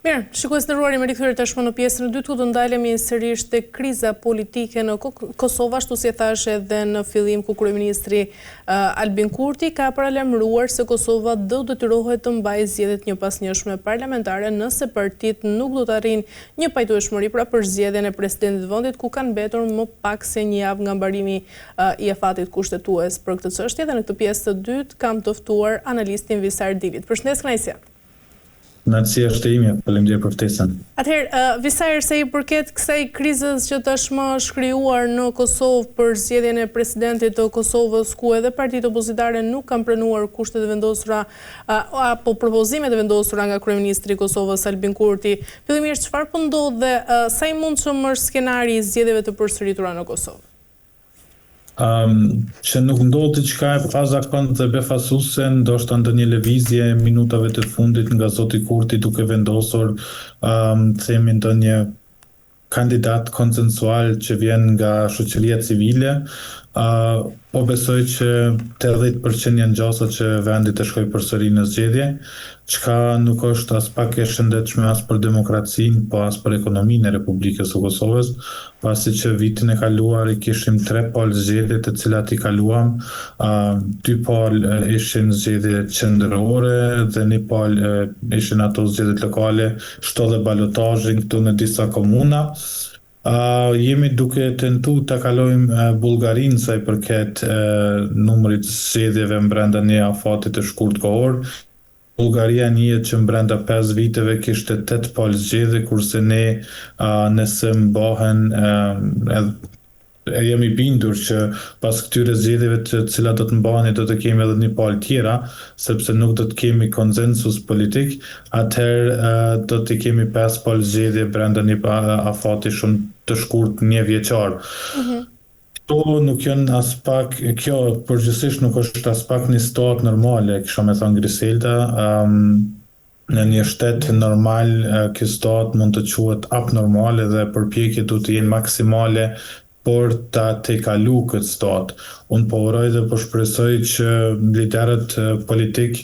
Mirë, shikues të nderuar, jemi rikthyer tashmë në pjesën e dytë ku do ndalemi sërish te kriza politike në Kosovë, ashtu si e thashë edhe në fillim ku kryeministri Albin Kurti ka paralajmëruar se Kosova do detyrohet të mbajë zgjedhje të njëpasnjëshme parlamentare nëse partitë nuk do të arrijnë një pajtueshmëri pra për zgjedhjen e presidentit të vendit ku kanë mbetur më pak se një javë nga mbarimi i afatit kushtetues për këtë çështje dhe në këtë pjesë të dytë kam të ftuar analistin Visar Dili. Të përshëndes kënaqësia. Kënaqësia është e imja, faleminderit për ftesën. Atëherë, Visar, sa i përket kësaj krizës që tashmë është krijuar në Kosovë për zgjedhjen e presidentit të Kosovës, ku edhe partitë opozitare nuk kanë pranuar kushtet e vendosura apo propozimet e vendosura nga kryeministri i Kosovës, Albin Kurti, fillimisht çfarë po ndodh dhe sa i mundshëm është skenari i zgjedhjeve të përsëritura në Kosovë? Që nuk ndodh diçka e pazakontë dhe befasuese, ndoshta ndonjë lëvizje e minutave të fundit nga zoti Kurti duke vendosur, themi ndonjë kandidat konsensual që vjen nga shoqëria civile, po besoj që 80% janë gjasat që vendi të shkojë përsëri në zgjedhje, çka nuk është aspak e shëndetshme as për demokracinë, po as për ekonominë e Republikës së Kosovës, pasi që vitin e kaluar i kishim tre palë zgjedhje të cilat i kaluam, dy palë ishin zgjedhje qendrore dhe një palë ishin ato zgjedhjet lokale, shto dhe balotazhin këtu në disa komuna. Jemi duke tentu ta kalojmë Bullgarinë sa i përket numrit të zgjedhjeve mbrenda një afati të shkurtë kohor. Bullgaria njihet që mbrenda pesë viteve kishte tetë palë zgjedhje kurse ne nëse mbahen edhe jam i bindur që pas këtyre zgjedhjeve të cilat do të mbahen do të kemi edhe një palë tjera sepse nuk do të kemi konsensus politik atëherë do të kemi pesë palë zgjedhje brenda një afati shumë të shkurtë një vjeçar. Këto nuk janë aspak, kjo përgjithësisht nuk është aspak një situatë normale, kisha me thënë Griselda, në një shtet normal kjo situatë mund të quhet abnormale dhe përpjekjet duhet të jenë maksimale për ta tejkalu këtë situatë. Unë po uroj dhe po shpresoj që liderët politik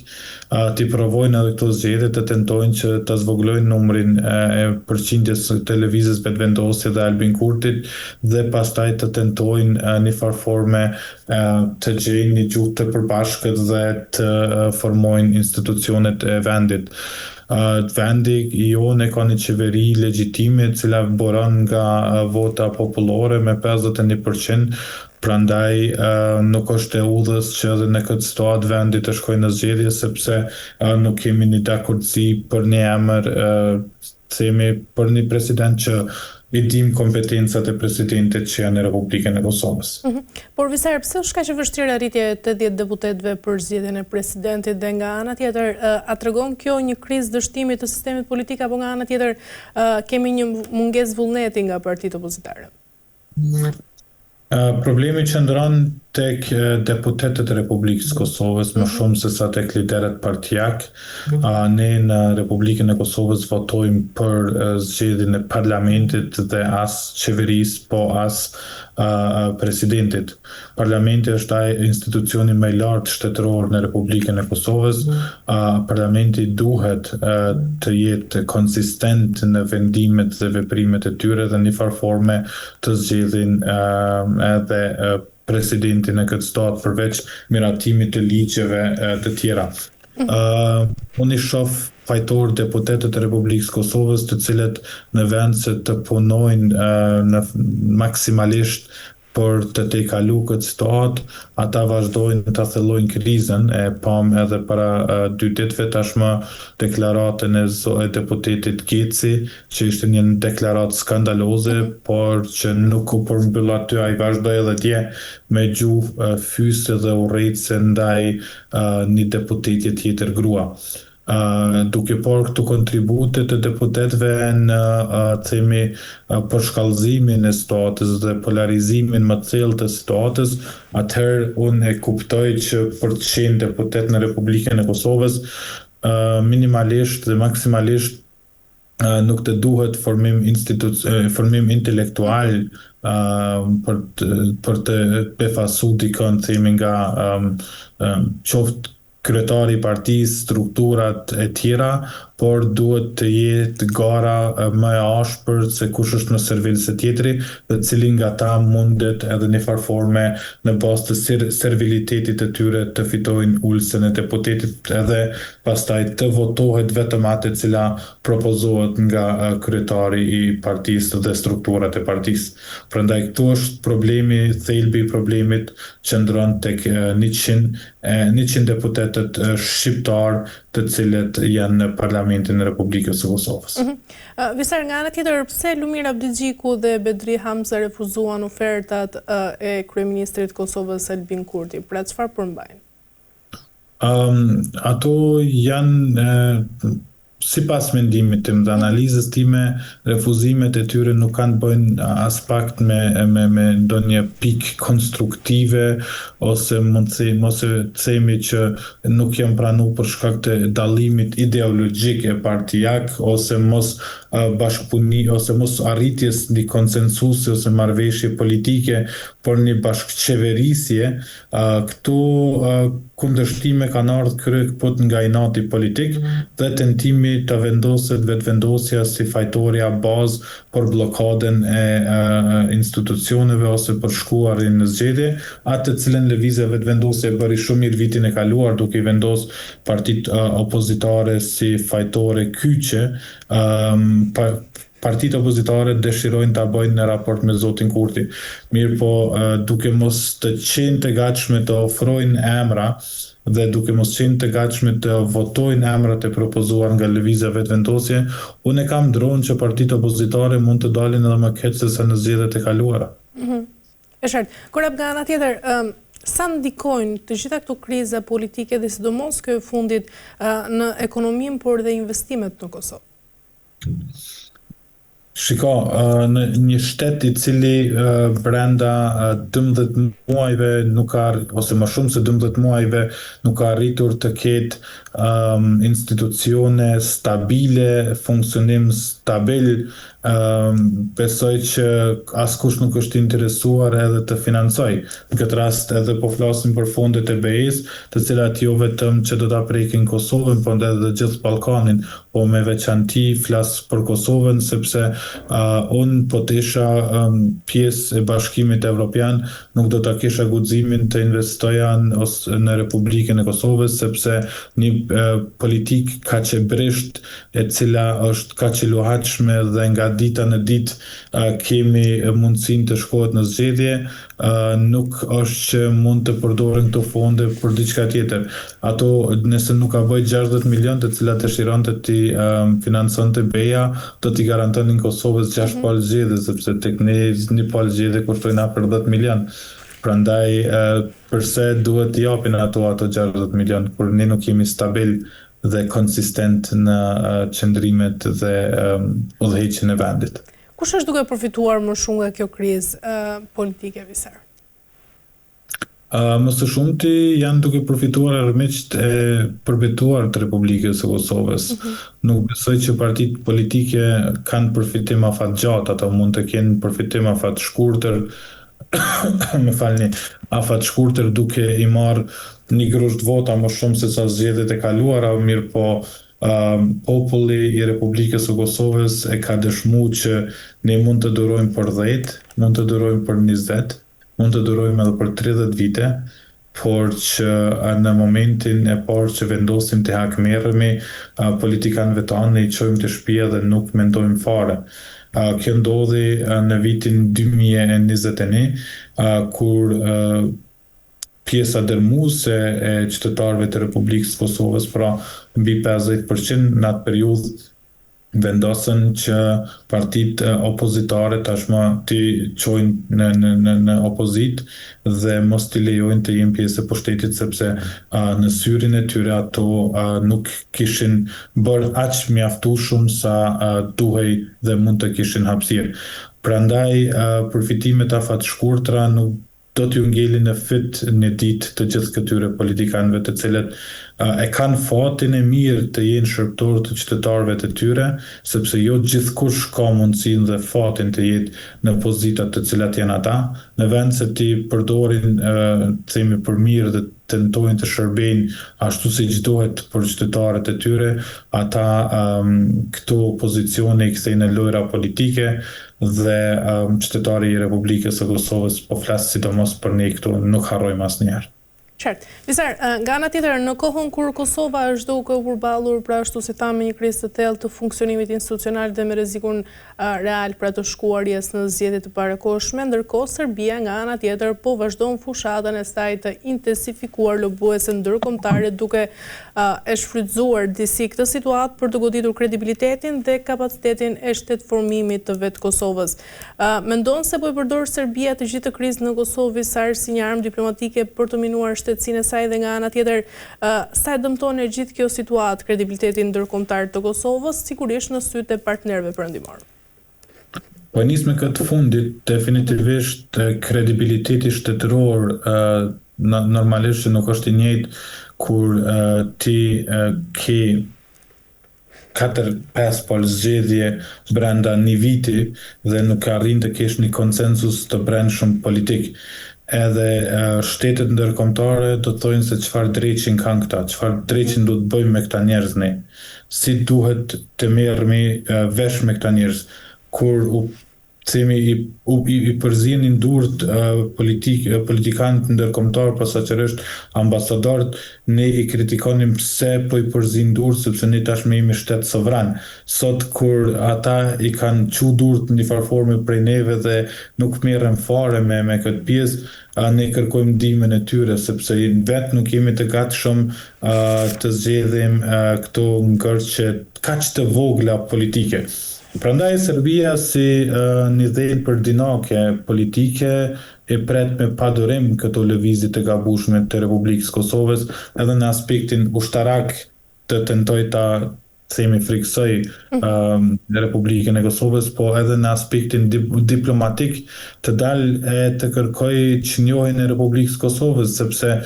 t'i provojnë edhe këto zgjedhje të tentojnë që ta zvogëlojnë numrin e përqindjes të Lëvizjes Vetëvendosje dhe Albin Kurtit dhe pastaj të tentojnë një farë forme të gjejnë një gjuhë të përbashkët dhe të formojnë institucionet e vendit. Vendi jonë e ka një qeveri legjitime e cila buron nga vota popullore me 51%, Prandaj, nuk është e udhës që edhe në këtë situatë vendi të shkojë në zgjedhje, sepse nuk kemi një dakordësi për një emër, themi, për një president që i dimë kompetencat e presidentit që janë në Republikën e Kosovës. Por Visar, pse është kaq e vështirë arritja e 80 deputetëve për zgjedhjen e presidentit dhe nga ana tjetër, a tregon kjo një krizë dështimi të sistemit politik apo nga ana tjetër kemi një mungesë vullneti nga partitë opozitare? Problemi qëndron tek deputetët e Republikës së Kosovës më shumë se sa tek liderët partiak. Ne në Republikën e Kosovës votojmë për zgjedhjen e parlamentit dhe as qeverisë, po as presidentit. Parlamenti është ai institucioni më i lartë shtetëror në Republikën e Kosovës. Parlamenti duhet të jetë konsistent në vendimet dhe veprimet e tyre dhe në një farë forme të zgjedhin edhe presidentin në këtë situatë përveç miratimit të ligjeve të tjera. Unë i shoh fajtor deputetët e Republikës së Kosovës të cilët në vend se të punojnë në maksimalisht për të tejkalu këtë situatë, ata vazhdojnë ta thellojnë krizën, e pamë edhe para dy ditëve tashmë deklaratën e e deputetit Geci, që ishte një deklaratë skandaloze, por që nuk u përmbyll aty, ai vazhdoi edhe dje me gjuhë fyese dhe urrejtëse ndaj një deputetje tjetër grua. Duke parë këto kontribute të deputetëve në themi përshkallëzimin e situatës dhe polarizimin më të thellë të situatës, atëherë unë e kuptoj që për të qenë deputet në Republikën e Kosovës, minimalisht dhe maksimalisht nuk të duhet formim institu formim intelektual për të, për të befasu dikën themi nga qoftë kryetari i partisë, strukturat e tjera, por duhet të jetë gara më e ashpër se kush është më servil se tjetri dhe cili nga ta mundet edhe një farë forme në bazë të servilitetit të tyre të fitojnë ulësen e deputetit edhe pastaj të votohet vetëm atë e cila propozohet nga kryetari i partisë dhe strukturat e partisë. Prandaj këtu është problemi, thelbi i problemit qëndron tek 100 deputetët shqiptarë të cilët janë në Parlamentin e Republikës së Kosovës. Mhm. Visar, nga ana tjetër, pse Lumir Abdixhiku dhe Bedri Hamza refuzuan ofertat e kryeministrit të Kosovës Albin Kurti? Pra çfarë përmbajnë? Ato janë Sipas mendimit tim dhe analizës time, refuzimet e tyre nuk kanë të bëjnë aspak me me me ndonjë pikë konstruktive ose mund të them ose të themi që nuk janë pranu për shkak të dallimit ideologjik e partiak ose mos bashkëpuni ose mos arritjes një konsensusi ose marrëveshje politike për një bashkëqeverisje Këto kundërshtime kanë ardhur kryekëput nga inati politik dhe tentimi të vendoset Vetëvendosja si fajtorja bazë për bllokadën e institucioneve ose për shkuarjen në zgjedhje, atë të cilën Lëvizja Vetëvendosje e bëri shumë mirë vitin e kaluar duke i vendosë partitë opozitare si fajtore kyçe Partitë opozitare dëshirojnë ta bëjnë në raport me zotin Kurti. Mirëpo, duke mos të qenë të gatshme të ofrojnë emra dhe duke mos qenë të gatshme të votojnë emrat e propozuar nga Lëvizja Vetëvendosje, unë e kam dronë që partitë opozitare mund të dalin edhe më keq sesa në zgjedhjet e kaluara. E qartë. Korab nga ana tjetër, sa ndikojnë të gjitha këto kriza politike dhe sidomos kjo e fundit në ekonominë por dhe investimet në Kosovë? Shiko, në një shtet i cili brenda 12 muajve nuk ka, ose më shumë se 12 muajve nuk ka arritur të ketë um, institucione stabile, funksionim stabil, um, besoj që askush nuk është interesuar edhe të financojë. Në këtë rast edhe po flasim për fondet e BE-së, të cilat jo vetëm që do ta prekin Kosovën, por edhe gjithë Ballkanin, Po me veçanti flas për Kosovën sepse unë po të isha pjesë e Bashkimit Evropian nuk do ta kisha guximin të investoja në Republikën e Kosovës sepse një politikë kaq e brishtë e cila është kaq e luhatshme dhe nga dita në ditë kemi mundësinë të shkohet në zgjedhje nuk është që mund të përdoren këto fonde për diçka tjetër. Ato, nëse nuk ka bëjë 60 milion të cilat dëshironte t'i financonte BE-ja, do t'i garantonin Kosovës 6 mhm. palë zgjedhje, sepse tek ne një palë zgjedhje kushtojnë afër 10 milion. Prandaj, përse duhet t'i japin ato ato 60 milion, kur ne nuk jemi stabil dhe konsistent në qëndrimet dhe udhëheqjen e vendit. Kush është duke përfituar më shumë nga kjo krizë politike, Visar? Më së shumti janë duke përfituar armiqtë e përbetuar të Republikës së Kosovës. Mm -hmm. Nuk besoj që partitë politike kanë përfitim afatgjatë, ato mund të kenë përfitim afatshkurtër, më falni, afatshkurtër duke i marrë një grusht vota më shumë se sa zgjedhjet e kaluara, mirëpo Populli i Republikës së Kosovës e ka dëshmu që ne mund të durojmë për 10, mund të durojmë për 20, mund të durojmë edhe për 30 vite, por që në momentin e parë që vendosim të hakmerremi, politikanëve tanë ne i çojmë te shtëpia dhe nuk mendojmë fare. Kjo ndodhi në vitin 2021, kur pjesa dërmuese e qytetarëve të Republikës së Kosovës, pra mbi 50% në atë periudhë vendosën që partitë opozitare tashmë t'i çojnë në në në në opozitë dhe mos t'i lejojnë të jenë pjesë e pushtetit sepse në syrin e tyre ato nuk kishin bërë aq mjaftueshëm sa duhej dhe mund të kishin hapësirë. Prandaj përfitimet afatshkurtra nuk do t'ju ngelin në fyt një ditë të gjithë këtyre politikanëve të cilët E kanë fatin e mirë të jenë shërbëtorë të qytetarëve të tyre, sepse jo gjithkush ka mundësinë dhe fatin të jetë në pozitat të cilat janë ata, në vend se t'i përdorin, të themi, për mirë dhe tentojnë të shërbejnë ashtu siç duhet për qytetarët e tyre, ata këto pozicione i kthejnë në lojra politike dhe qytetari i Republikës së Kosovës, po flas sidomos për ne këtu, nuk harrojmë asnjëherë. Qartë. Visar, nga ana tjetër, në kohën kur Kosova është duke u përballur, pra ashtu si thamë, me një krizë të thellë të funksionimit institucional dhe me rrezikun real pra të shkuarjes në zgjedhje të parakohshme, ndërkohë Serbia nga ana tjetër po vazhdon fushatën e saj të intensifikuar lobuese ndërkombëtare duke e shfrytëzuar disi këtë situatë për të goditur kredibilitetin dhe kapacitetin e shtetformimit të vetë Kosovës. Mendon se po e përdor Serbia të gjithë këtë krizë në Kosovë Visar si një armë diplomatike për të minuar shtetësinë e saj dhe nga ana tjetër sa e dëmton e gjithë kjo situatë kredibilitetin ndërkombëtar të Kosovës, sigurisht në sytë e partnerëve perëndimorë? Po e nis me këtë të fundit, definitivisht kredibiliteti shtetëror normalisht që nuk është i njëjtë kur ti ke katër pesë palë zgjedhje brenda një viti dhe nuk arrin të kesh një konsensus të brendshëm politik. Edhe shtetet ndërkombëtare do të thojnë se çfarë dreqin kanë këta, çfarë dreqin do të bëjmë me këta njerëz ne, si duhet të merremi vesh me këta njerëz, kur u themi i u i, i përzienin durt politik politikanët ndërkombëtarë posaçërisht ambasadorët ne i kritikonim pse po i përzijnë durt sepse ne tashmë jemi shtet sovran sot kur ata i kanë çu durt në një farë forme prej neve dhe nuk merren fare me me këtë pjesë ne kërkojmë ndihmën e tyre sepse vetë nuk jemi të gatshëm të zgjedhim këto ngërçe kaq të vogla politike. Prandaj Serbia si një dhelpër dinake politike e pret me padurim këto lëvizje të gabueshme të Republikës së Kosovës edhe në aspektin ushtarak të tentojë ta themi frikësojë Republikën e Kosovës po edhe në aspektin diplomatik të dalë e të kërkojë çnjohjen e Republikës së Kosovës sepse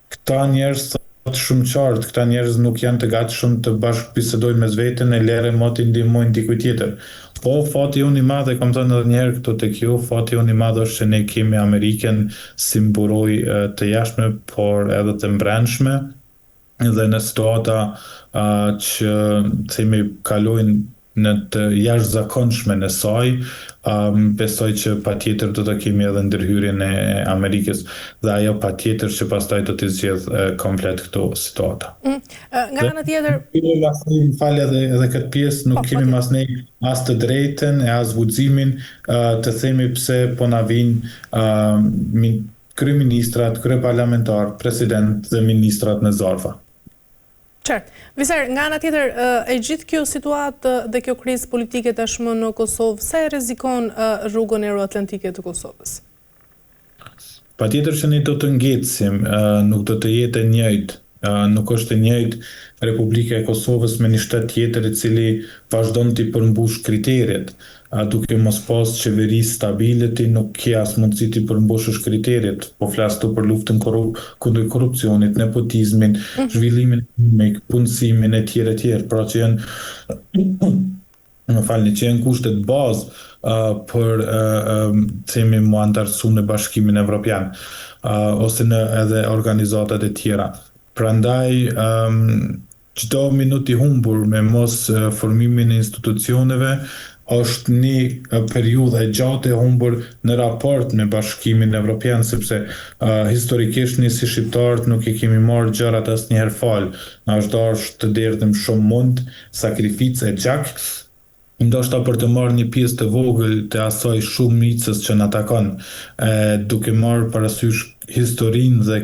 Këta njerëz thotë shumë qartë, këta njerëz nuk janë të gatshëm të bashkëbisedojnë mes veten e lere më t'i ndihmojnë dikujt tjetër. Po, fati jonë i madh, e kam thënë edhe një herë këtu tek ju, fati jonë i madh është që ne kemi Amerikën si mburojë të jashtme, por edhe të mbrendshme dhe në situata që themi kalojnë në të jashtëzakonshmen e saj, besoj që patjetër do të kemi edhe ndërhyrjen e Amerikës dhe ajo patjetër që pastaj do t'i zgjidhë komplet këto situata. Mm. Nga ana tjetër... Më fal edhe, edhe këtë pjesë, nuk po, kemi mas ne as të drejtën e as guximin të themi pse po na vijnë kryeministrat, kryeparlamentarët, president dhe ministrat në zarfa. Qartë. Visar, nga ana tjetër, e gjithë kjo situatë dhe kjo krizë politike tashmë në Kosovë, sa e rrezikon rrugën euroatlantike të Kosovës? Patjetër që ne do të ngecim, nuk do të jetë e njëjtë, nuk është e njëjtë Republika e Kosovës me një shtet tjetër i cili vazhdon t'i përmbushë kriteret. A duke mos pas qeveri stabile ti nuk ke as mundësi t'i përmbushësh kriteret, po flas këtu për luftën kundër korrupsionit, nepotizmin, zhvillimin ekonomik, punësimin etj etj, pra që janë më falni, që janë kushtet bazë për themi mu anëtarësu në Bashkimin Evropian ose në edhe organizatat e tjera. Prandaj Çdo minut i humbur me mos formimin e institucioneve është një periudhë e gjatë e humbur në raport me Bashkimin Evropian sepse historikisht ne si shqiptarët nuk i kemi marrë gjërat asnjëherë falë. Na është dashur të derdhim shumë mund, sakrificë e gjak, ndoshta për të marrë një pjesë të vogël të asaj shumicës që na takon, e duke marrë parasysh historinë dhe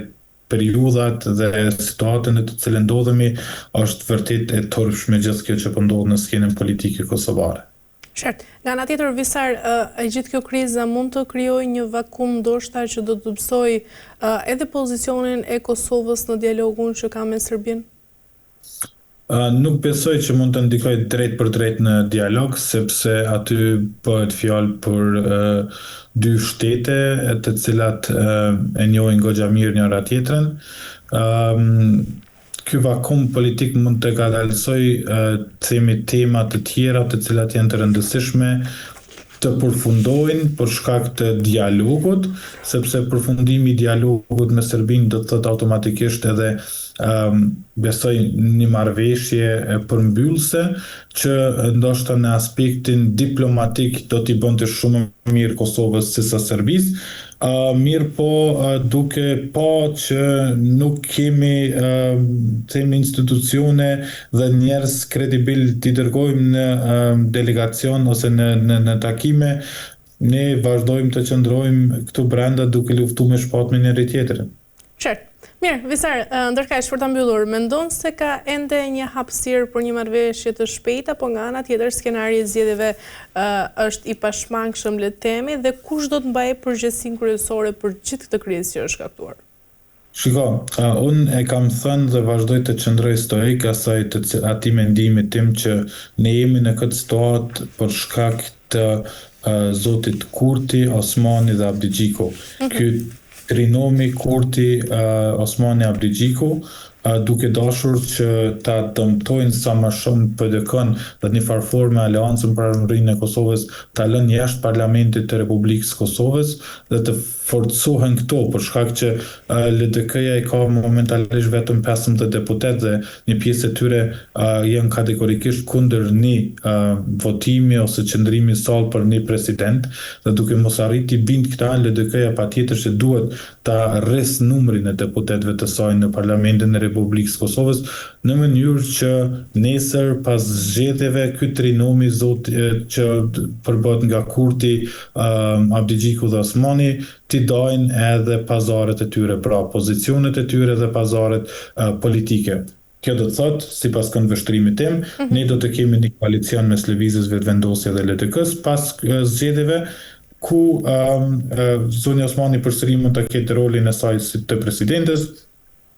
periudhat dhe situatën në të cilën ndodhemi, është vërtet e turpshme gjithë kjo që po ndodh në skenën politike kosovare. Qartë. Nga ana tjetër, Visar, e gjithë kjo krizë mund të krijojë një vakum ndoshta që do të dobësojë edhe pozicionin e Kosovës në dialogun që ka me Serbinë? Nuk besoj që mund të ndikojë drejtpërdrejt në dialog, sepse aty bëhet fjalë për dy shtete të cilat e njohin goxha mirë njëra tjetrën. ky vakum politik mund të ngadalësojë të themi tema të tjera të cilat janë të rëndësishme të përfundojnë për shkak të dialogut, sepse përfundimi i dialogut me Serbinë do të thotë automatikisht edhe besoj një marrëveshje përmbyllëse që ndoshta në aspektin diplomatik do t'i bënte shumë më mirë Kosovës sesa Serbisë, mirëpo duke pa që nuk kemi themi institucione dhe njerëz kredibil t'i dërgojmë në delegacion ose në në në takime, ne vazhdojmë të qëndrojmë këtu brenda duke luftu me shpatë me njëri-tjetrin. Qartë. Mirë, Visar, ndërkaq për ta mbyllur, mendon se ka ende një hapësirë për një marrëveshje të shpejtë apo nga ana tjetër skenari i zgjedhjeve është i pashmangshëm le të themi dhe kush do të mbajë përgjegjësinë kryesore për gjithë këtë krizë që është shkaktuar? Shiko, unë e kam thënë dhe vazhdoj të qëndroj stoik asaj të atij mendimit tim që ne jemi në këtë situatë për shkak të zotit Kurti, Osmani dhe Abdixhiku. Ky Trinomi Kurti, Osmani, Abdixhiku, duke dashur që ta dëmtojnë sa më shumë PDK-në dhe në një farë forme Aleancën për Ardhmërinë e Kosovës ta lënë jashtë Parlamentit të Republikës së Kosovës dhe të forcohen këto për shkak që LDK-ja i ka momentalisht vetëm 15 deputetë dhe një pjesë e tyre janë kategorikisht kundër një votimi ose qëndrimi në sallë për një president dhe duke mos arrit t'i bind këta, LDK-ja patjetër që duhet ta rrisë numrin e deputetëve të saj në Parlamentin e Republikës së Kosovës në mënyrë që nesër pas zgjedhjeve ky trinomi zoti që përbëhet nga Kurti, Abdixhiku dhe Osmani t'i dajnë edhe pazaret e tyre, pra pozicionet e tyre dhe pazaret politike. Kjo do të thotë, sipas këndvështrimit tim, ne do të kemi një koalicion mes Lëvizjes Vetëvendosje dhe LDK-së pas zgjedhjeve, ku zonja Osmani përsëri mund ta ketë rolin e saj si të presidentes,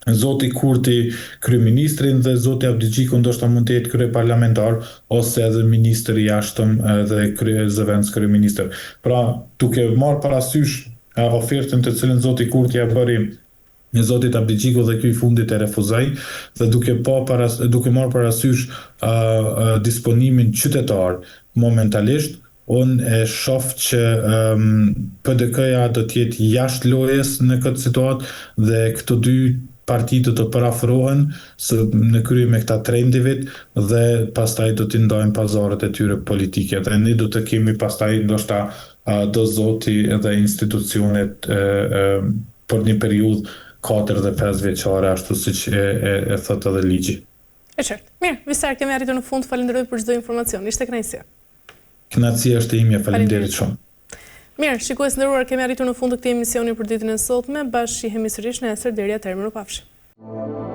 zoti Kurti kryeministrin dhe zoti Abdixhiku ndoshta mund të jetë kryeparlamentar ose edhe ministër i jashtëm dhe krye zëvendëskryeministër. Pra, duke marrë parasysh ofertën të cilën zoti Kurti ia bëri zotit Abdixhiku dhe ky i fundit e refuzoi dhe duke pa para duke marrë parasysh disponimin qytetar momentalisht unë e shoh që PDK-ja do të jetë jashtë lojës në këtë situatë dhe këto dy parti do të përafrohen së në krye me këta tre individ dhe pastaj do t'i ndajnë pazaret e tyre politike dhe ne do të kemi pastaj ndoshta do zoti edhe institucionet për një periudhë 4 dhe 5 vjeçare ashtu siç e, e, e thotë edhe ligji. E qartë. Mirë, Visar, kemi arritur në fund. Falenderoj për çdo informacion. Ishte kënaqësi. Kënaqësia është e imja, faleminderit shumë. Mirë, shikues të nderuar, kemi arritur në fund të këtij emisioni për ditën e sotme. Bashkë shihemi sërish nesër deri atëherë mirupafshim.